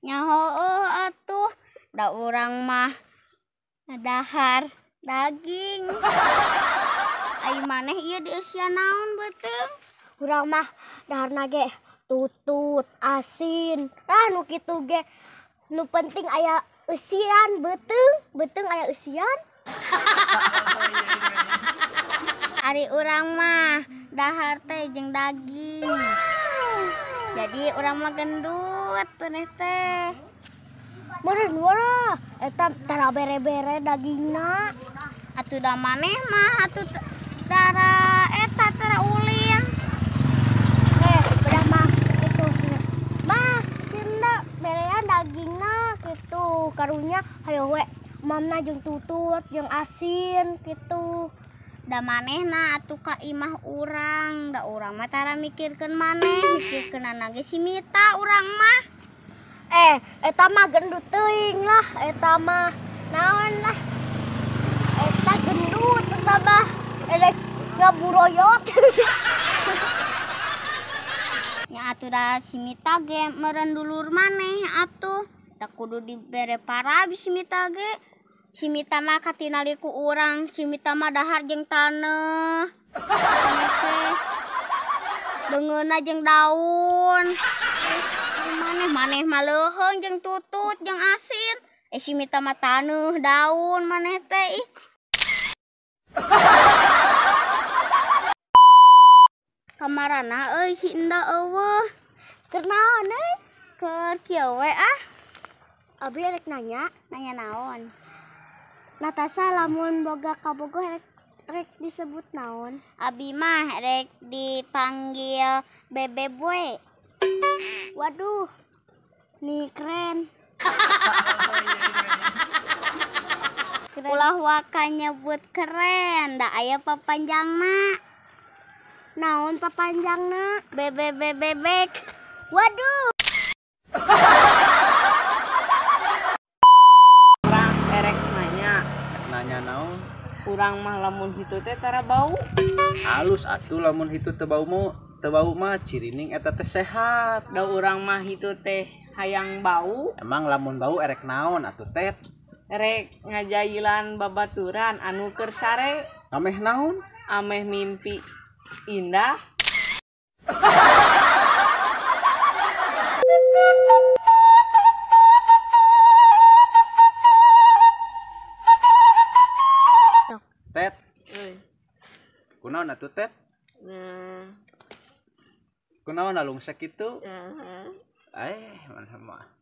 Nya heueuh atuh, da urang mah dahar daging. Ai maneh ieu dieusian naon beuteung? Urang mah daharna ge tutut, asin. Ah nu kitu ge. Nu penting aya eusian beuteung, beuteung aya eusian. Ari urang mah dahar teh jeung daging. Jadi urang mah gendut tuneh teh. Meureun wala eta tara bere-bere dagingna. Atuh da maneh mah atuh tara eta tara ulin. Udah mah gitu. Mah cinda berean dagingna gitu. Karunya hayo we mamna jeung tutut jeung asin gitu. Da manehna atuh ka imah urang, da urang mah tara mikirkeun maneh, mikirkeunana ge si Mita urang mah. Eta mah gendut teuing lah, eta mah naon lah. Eta gendut eta mah erek ngaburoyot. Nya atuh da si Mita ge meureun dulur maneh atuh, da kudu dibere parabi si Mita ge. Si Mita mah katinali ku urang, si Mita mah dahar jeung taneuh. Beungeuna jeung daun. Maneh maneh mah leuheung jeung tutut jeung asin. Si Mita mah taneuh daun maneh teh ih. Kamarana euy si Enda eueuh. Keur naon euy? Keur kieu we ah. Abi rek nanya, nanya naon? Natasha lamun boga kabogoh rek disebut naon? Abi mah rek dipanggil Bebe Boy. Waduh, nih keren. Keren. Ulah waka nyebut keren, da aya papanjangna. Naon papanjangna? Bebe bebek. Waduh. Urang erek nanya. Nanya naon? Urang mah lamun hitu teh tara bau. Halus atuh lamun hitu teu bau mau, teu bau mah cirining eta teh sehat. Da urang mah hitu teh hayang bau. Emang lamun bau erek naon atuh teh? Erek ngajailan babaturan anu keur sare. Ameh naon? Ameh mimpi indah. Tet. Kunaon atuh tet? Kunaon alungsek kitu? Mana mah.